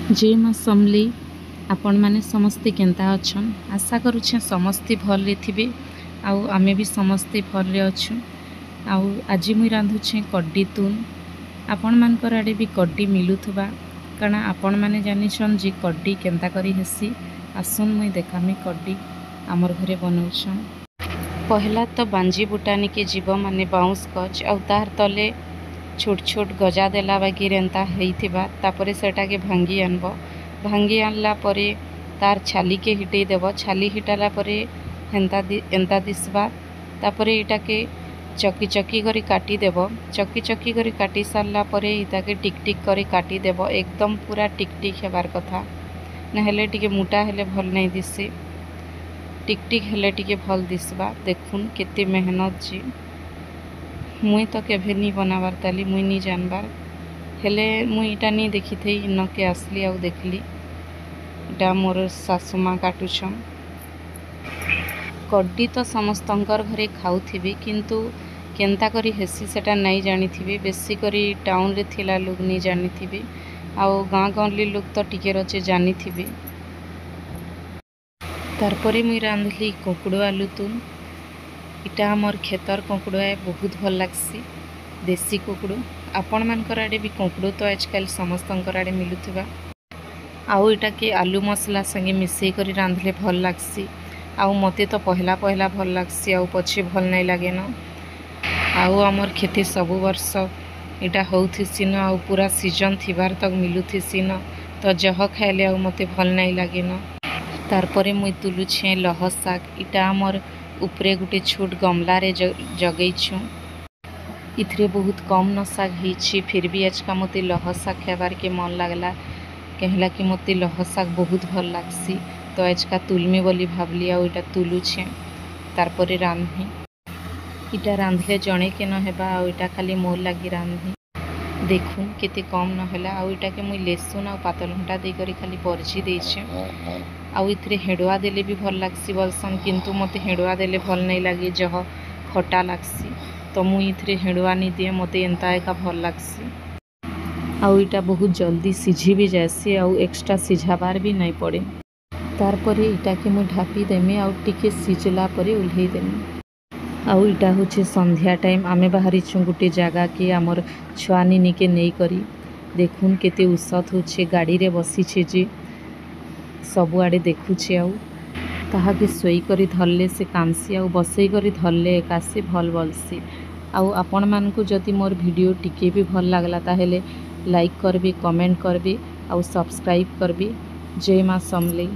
ଜୟ ମା ସମଲେଇ। ଆପଣମାନେ ସମସ୍ତେ କେନ୍ତା ଅଛନ୍? ଆଶା କରୁଛେଁ ସମସ୍ତେ ଭଲରେ ଥିବେ ଆଉ ଆମେ ବି ସମସ୍ତେ ଭଲରେ ଅଛୁ। ଆଉ ଆଜି ମୁଇଁ ରାନ୍ଧୁଛେଁ କଡ୍ଡି ତୁନ୍। ଆପଣମାନଙ୍କର ଆଡ଼େ ବି କଡ୍ଡି ମିଲୁଥିବା? କାଣା ଆପଣମାନେ ଜାନିଛନ୍ ଯେ କଡ୍ଡି କେନ୍ତା କରି ହେସି? ଆସୁନ୍, ମୁଇଁ ଦେખાମି କଡ୍ଡି ଆମର୍ ଘରେ ବନଉଛନ୍। ପହଲା ତ ବାଞ୍ଜି ବୁଟାନିକେ ଯିବ, ମାନେ ବାଉଁଶ ଗଛ, ଆଉ ତାର୍ ତଲେ ଛୋଟ ଛୋଟ ଗଜା ଦେଲା ବାଗିର୍ ଏନ୍ତା ହେଇଥିବା। ତାପରେ ସେଟାକେ ଭାଙ୍ଗି ଆନବ। ଭାଙ୍ଗି ଆନଲା ପରେ ତାର୍ ଛାଲିକେ ହିଟେଇ ଦେବ। ଛାଲି ହିଟାଲା ପରେ ହେନ୍ତା ଏନ୍ତା ଦିଶବା। ତାପରେ ଏଇଟାକେ ଚକି ଚକି କରି କାଟିଦେବ। ଚକି ଚକି କରି କାଟି ସାରିଲା ପରେ ଇତାକେ ଟିକ୍ ଟିକ୍ କରି କାଟିଦେବ। ଏକଦମ ପୁରା ଟିକ୍ ଟିକ୍ ହେବାର୍ କଥା, ନହେଲେ ଟିକେ ମୋଟା ହେଲେ ଭଲ୍ ନାଇଁ ଦିଶେ। ଟିକ୍ ଟିକ୍ ହେଲେ ଟିକେ ଭଲ୍ ଦିଶବା। ଦେଖୁନ୍ କେତେ ମେହନତ ଯେ। ମୁଇଁ ତ କେଭେ ନି ବନାବାର୍ ତାଲି, ମୁଇଁ ନି ଜାନବାର୍। ହେଲେ ମୁଇଁ ଇଟା ନି ଦେଖିଥେଇ, ଇନକେ ଆସିଲି ଆଉ ଦେଖିଲି। ଇଟା ମୋର୍ ଶାଶୁ ମା କାଟୁଛନ୍। କଡ୍ଡି ତ ସମସ୍ତଙ୍କର ଘରେ ଖାଉଥିବେ, କିନ୍ତୁ କେନ୍ତା କରି ହେସି ସେଟା ନାଇଁ ଜାଣିଥିବେ। ବେଶୀ କରି ଟାଉନରେ ଥିଲା ଲୋକ୍ ନି ଜାନିଥିବେ, ଆଉ ଗାଁ ଗହଲି ଲୋକ୍ ତ ଟିକେ ରଚେ ଜାନିଥିବେ। ତାରପରେ ମୁଇଁ ରାନ୍ଧଲି କୁକୁଡ଼ୁ ଆଲୁ ତୁନ୍। ଇଟା ଆମର୍ କ୍ଷେତର କୁକୁଡ଼ୁ ଏ, ବହୁତ ଭଲ୍ ଲାଗ୍ସି ଦେଶୀ କୁକୁଡ଼ୁ। ଆପଣମାନଙ୍କର ଆଡ଼େ ବି କୁକୁଡ଼ୁ ତ ଆଜକାଲି ସମସ୍ତଙ୍କର ଆଡ଼େ ମିଲୁଥିବା। ଆଉ ଏଟାକେ ଆଲୁ ମସଲା ସାଙ୍ଗେ ମିଶେଇ କରି ରାନ୍ଧଲେ ଭଲ୍ ଲାଗ୍ସି। ଆଉ ମତେ ତ ପହଲା ପହଲା ଭଲ୍ ଲାଗ୍ସି, ଆଉ ପଛେ ଭଲ୍ ନାଇଁ ଲାଗେନ। ଆଉ ଆମର୍ ଖେତେ ସବୁ ବର୍ଷ ଏଇଟା ହଉଥିସିନ, ଆଉ ପୁରା ସିଜନ୍ ଥିବାର୍ ତକ୍ ମିଲୁଥିସିନ। ତ ଜହ ଖାଇଲେ ଆଉ ମତେ ଭଲ୍ ନାଇଁ ଲାଗେନ। ତାରପରେ ମୁଇଁ ତୁଲୁଛେଁ ଲହ ଶାଗ। ଇଟା ଆମର୍ ଉପରେ ଗୁଟେ ଛୋଟ ଗମଲାରେ ଜଗେଇଛୁଁ। ଇଥିରେ ବହୁତ କମ୍ ନ ଶାଗ ହେଇଛି, ଫିର୍ ବି ଆଜକା ମତେ ଲହ ଶାଗ ଖାଇବାର୍କେ ମନ୍ ଲାଗଲା। କାହିଁଲା କି ମତେ ଲହ ଶାଗ ବହୁତ ଭଲ୍ ଲାଗ୍ସି। ତ ଆଜକା ତୁଲମି ବୋଲି ଭାବଲି ଆଉ ଏଇଟା ତୁଲୁଛେଁ, ତାରପରେ ରାନ୍ଧମି। ଇଟା ରାନ୍ଧଲେ ଜଣେ କେ ନ ହେବା, ଆଉ ଇଟା ଖାଲି ମୋର୍ ଲାଗି ରାନ୍ଧମି। ଦେଖୁନ୍ କେତେ କମ୍ ନ ହେଲା। ଆଉ ଇଟାକେ ମୁଇଁ ଲେସୁନ୍ ଆଉ ପାତଲଘଣ୍ଟା ଦେଇକରି ଖାଲି ପରଜି ଦେଇଛେଁ। ଆଉ ଏଥିରେ ହେଡ଼ୁଆ ଦେଲେ ବି ଭଲ୍ ଲାଗ୍ସି ବଲସନ୍, କିନ୍ତୁ ମତେ ହେଡ଼ୁଆ ଦେଲେ ଭଲ୍ ନାଇଁ ଲାଗେ, ଜହ ଖଟା ଲାଗ୍ସି। ତ ମୁଇଁ ଏଥିରେ ହେଡ଼ୁଆ ନି ଦିଏ, ମତେ ଏନ୍ତା ଏକା ଭଲ୍ ଲାଗ୍ସି। ଆଉ ଇଟା ବହୁତ ଜଲ୍ଦି ସିଝି ବି ଯାଏସି, ଆଉ ଏକ୍ସଟ୍ରା ସିଝାବାର୍ ବି ନାଇଁ ପଡ଼େ। ତାରପରେ ଇଟାକେ ମୁଇଁ ଢାପି ଦେମି ଆଉ ଟିକେ ସିଝଲା ପରେ ଓହ୍ଲେଇ ଦେମି। ଆଉ ଇଟା ହଉଛେ ସନ୍ଧ୍ୟା ଟାଇମ୍। ଆମେ ବାହାରିଛୁଁ ଗୁଟେ ଜାଗାକେ ଆମର୍ ଛୁଆ ନିନିକେ ନେଇକରି। ଦେଖୁନ୍ କେତେ ଉସତ୍ ହଉଛେ, ଗାଡ଼ିରେ ବସିଛେ ଯେ ସବୁଆଡ଼େ ଦେଖୁଛେ। ଆଉ ତାହାକେ ଶୋଇକରି ଧରଲେ ସେ କାନ୍ଦସି, ଆଉ ବସେଇ କରି ଧରଲେ ଏକାସି ଭଲ୍ ବଲସି। ଆଉ ଆପଣମାନଙ୍କୁ ଯଦି ମୋର୍ ଭିଡ଼ିଓ ଟିକେ ବି ଭଲ୍ ଲାଗଲା, ତାହେଲେ ଲାଇକ୍ କରବେ, କମେଣ୍ଟ କରବେ ଆଉ ସବସ୍କ୍ରାଇବ୍ କରବେ। ଜୟ ମା ସମଲେଇ।